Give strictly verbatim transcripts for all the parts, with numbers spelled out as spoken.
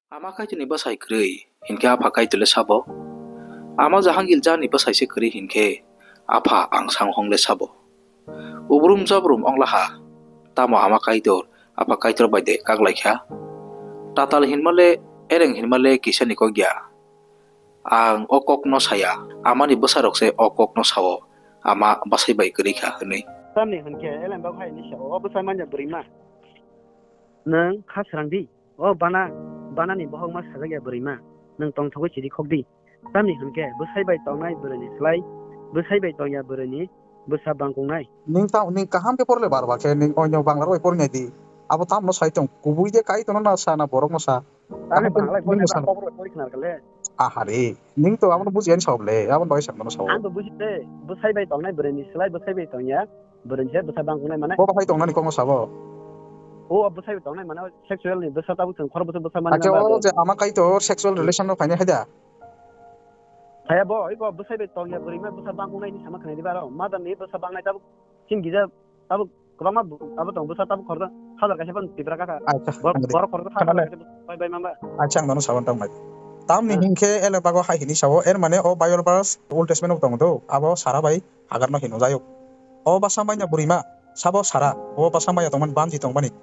Ama Kaitorni bwsai kwrwi hinkhe Apha Kaitor le sabo. Ama Jahangil Jani bwsai se kwrwi hinkhe Apha Angsang Hong le sabo. Ubrum jabrum onglaha, tamo Ama Kaitor, Apha Kaitor bai de kaklaikha. Tatal hinma le, ereng hinma le kisani kok ya. Ang o kokno saya, amani bwsarok se o kokno sao, ama bwsai bai kwrwi kha hwnwi. Tamni hwnkhe elembak hai hwnwi sao, o bwsa manya bwrwi ma. Nwng kha srang di, o bana, banani bohok ma sajak ya bwrwi ma. Nwng tongthogwi chiri khok di. Tamni hwnkhe bwsai bai tongnai bwrwini slai bwsai bai tongya bwrwini bwsa bangkungnai. Ning ta, ning kaham khe porle bar bar khe ning oino Bangla rok bai porinai di. Abo tamno sai tong, kubui de Kaitorno na sa na borokno sa. Tamo kaham khe phanglai ning porina sa. Kokro pori khna kale. Ahare, ning to abono bujiya ni sao le, aboni bagwi sa mano sao. Ang to buji de, bwsai bai tongnai bwrwini slai bwsai bai tongya, bwrwini se bwsa bangkungnai mane. Bo bahai tongnani kokno sabo. O bwsai bai tongnai mane sexual ni bwsa tabuk chwng khoro bwsa bwsa mani. Acha, o je Ama Kaitor sexual relation no phainai hai da. Phaya bo, oi bo bwsai bai tongya bwrwi ma bwsa bangkuknai ni sama khwnai di baro. Mother ni bwsa bangnai tabuk chini gija tabuk kwbangma bu-, abo tong bwsa tabuk khoroksa hajar kaisa phano tipra kha. Acha, bor-, ang de. Borok khoroksa hajar kaisa bai bai mamba. Acha, ang nono sabon tang bai. Tamni hinkhe ele bago hai hini sao, er mane o Bible verse Old Testament o tongo do, abo Sara bai Hagar no hino jayo. O basa manya bwrwi ma, sabo Sara, o basa manya tongmani banji tongmani.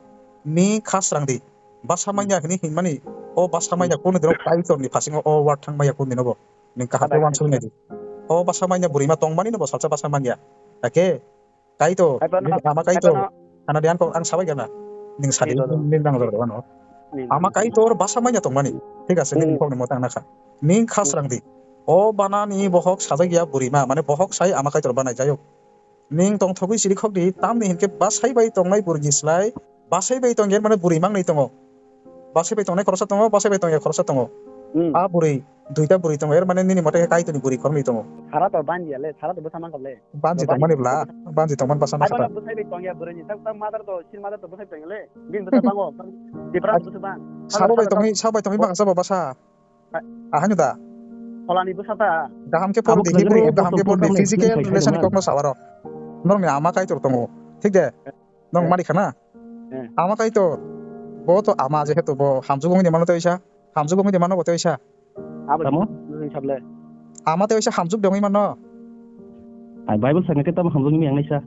Ni khasrang di. Basa manya hini hinmani, o basa manya kunu dino Kaitor ni phasingo o word thang maya kunu dino bo. Ning kaham khe uansuk nai di. O basa manya bwrwi ma tongmani no bo salsa basa manya. Ake, Kaitor, Kaitor no, ama Kaitor. Kaitor no. Ana dian kok ang sabai gana. Ning sadi, ning dang jor gana. Ama Kaitor basa manya tongmani. Thik ase, ning kok ni motang nakha. Ning khasrang di. O bana ni bohok sajak ya bwrwi ma, mane bohok sai ama Kaitor banai jayok. Ning tongthogwi siri khok di, tamni hinkhe bwsai bai tongnai bwrwini slai bwsai bai tongya, mane bwrwi mangnwi tongo. Bwsai bai tongnai khoroksa tongo, bwsai bai tongya khoroksa tongo. Hmm. A bwrwi, duita bwrwi tongo, er mane nini mote khe Kaitorni bwrwi khoroknwi tongo. Sara to banjia le, sara to bwsa mangkok le. Banji tongmani bwla, banji tongmani bwsa masa ta. Bwsai bai tongya bwrwini, tak tak mother to, sin mother to bwsai tongya le. Bini bwsa bango, difference bwsa bang. Sabo bai tongwi, sabo bai tongwi bang sabo bwsa. Ahani da. Pholani bwsa ta. Kaham khe pori di, Hebrew kaham khe pori di, physical relation ni kokno sawaro. Norokni ama Kaitor tongo. Thik de? Norok mari khana? Ama Kaitor. Bo to ama jehetu bo hamjwk wngwi mano tei sa. Hamjwk wngwi mano bo tei sa. Abo tamo? Ama tei sa hamjwk de wngwi mano. Ai Bible sakna khe tamo hamjwk wngwi yang naisa.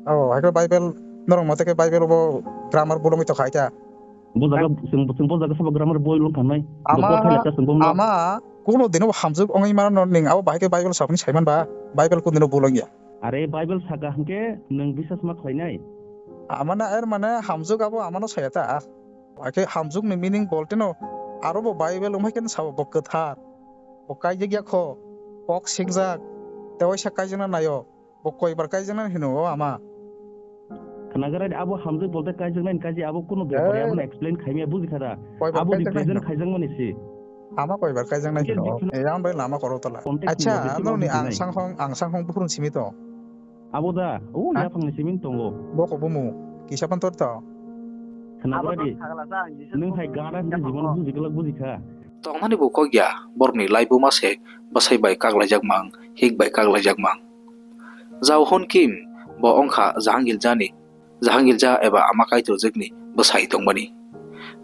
Oh, hai khe Bible norok mote khe Bible bo grammar bolongwi tokha ita. Bo jaga chwng, chwng bo jaga sabo grammar boi lung thangnai. Ama, ama kuno dino hamjwk wngwi mano ning abo bahai khe Bible saboni saiman ba, Bible kuno dino bolong ya. Are Bible saka hwnkhe nwng bisas ma khlainai. Amana er mane hamjwk abo amano saya ta. Akhe hamjwk ni meaning bolte no aro bo Bible wngmai khe sabo bo kwthar. Bo kaijak ya kho, kok singjak, tei waisa kaijakna naio. Bo koibar kaijaknai hino o ama. Khnagaradi abo hamjwk bolte kaijaknai kaji abo kuno bepar ya, eh, abono explain khaimya bujikha da. Koibar abo kaijaknai represent hino. Khaijakmani si. Ama koibar kaijaknai hino. Yang bai lama koro tola. Context ni. Acha, besi ano ni bujinai. Angsang hong, angsang hong buhrung simi to. Abo da, o yaphang ni simi tongo. Boko bumu, kisa pantor to. Khnagaradi. Nwng hai gana hwnkhe jibono bujiglak bujikha. Tongmani bo kok ya, borokni laibuma se bwsai bai kaklaijak mang, hik bai kaklaijak mang. Jao Hun Kim bo wngkha Jahangil Jani, Jahangil Ja eba Ama Kaitor jwkni bwsai tongmani.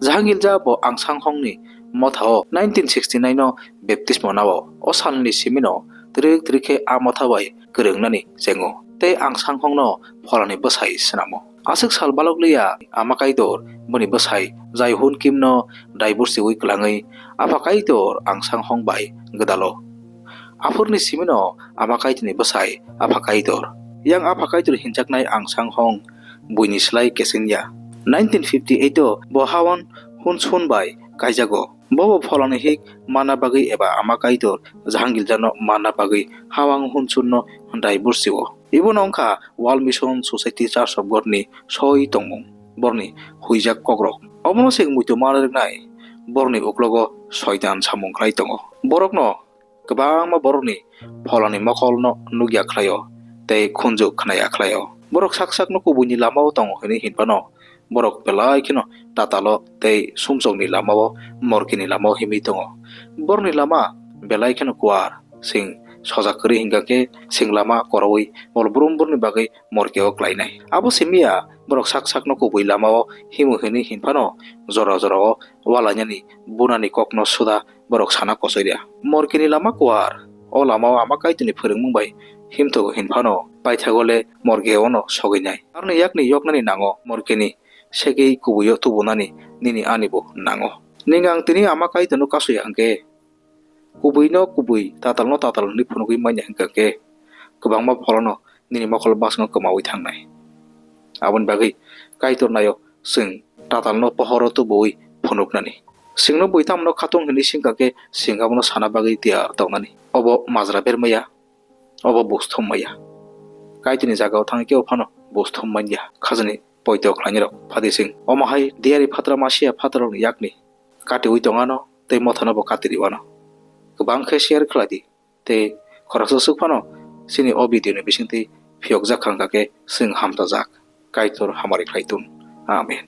Jahangil Ja bo Angsang Hongni mothao nineteen sixty-nine o baptismo nao. O salni simino twrwk twrwk khe a motha bai kwrwngnani chengo tei Angsang Hongno pholani bwsai swnamo. Aswk sal balok liya Ama Kaitor boni bwsai Jai Hun Kimno divorce riwi kwlangwi Apha Kaitor Angsang Hong bai gwdalo. Aphurni simino Ama Kaitorni bwsai Apha Kaitor. Yang Apha Kaitor hinjaknai Angsang Hong buini slai kesengya. Nineteen fifty-eight o bo Hawang Hun Sun bai kaijago. Bobo pholani hik manna bagwi eba Ama Kaitor Jahangil Jano manna bagwi Hawang Hun Sunno divorce o. Ibono wngkha World Mission Society Church of God ni soi tongmung, borni huijak kokrok. Obono se muitu manrwknai borni uklogo soitan samung khlai tongo. Borokno kwbangma borokni pholani mokolno nukya khlaio tei khunju khnaya khlaio. Borok sak sakno kubuini lamao tongo hwnwi hinphano borok belai kheno tatalo tei sumsokni lamao, morkini lamao himwi tongo. Borokni lama belai kheno kuar, sing soja kwrwi hinkha khe sing lama koroui mol brum brumni bagwi morkeo klainai. Abo simiya Borok sak sakno kubui lamao himo hinwi hinphano jora jorao walainani bunani kokno suda borok sana kochoi rya. Morkeni lama kuar. O lamao Ama Kaitorni phwrwngmung bai himthogo hinphano paithago le Morke ono sogwinai. Aroni yakni yoknani nango Morkeni segwi kubuio tubunani nini anibo nango. Ning ang tini Ama Kaitorno kasui hwnkhe, kubuino kubui, tatalno tatal hwnwi phunugwi manya hwnkhe, kwbangma pholono nini mokol bwskango kwmaui thangnai. Aboni bagwi Kaitor naio chwng tatalno pohoro tubuwi phunuknani. Chwngno bui tamno khatung hwnwi swngkha khe, chwng abono sana bagwi tiyar tongnani. Obo majra bermaya, obo buj thum maya. Kaitorni jagao thangwi kebo phano buj thum manya. Khajani poito khlainai rok phadi chwng omo hai diyari phatra masiya phatrarokni yakni katiui tongano tei mothano bo kati riwano. Kwbang khe share khlai di tei khoroksa swk phano chini o video ni bisingtwi phiyokjak kha wngkha khe chwng hamchajak. Kaitor hamari khlai tun. Amen.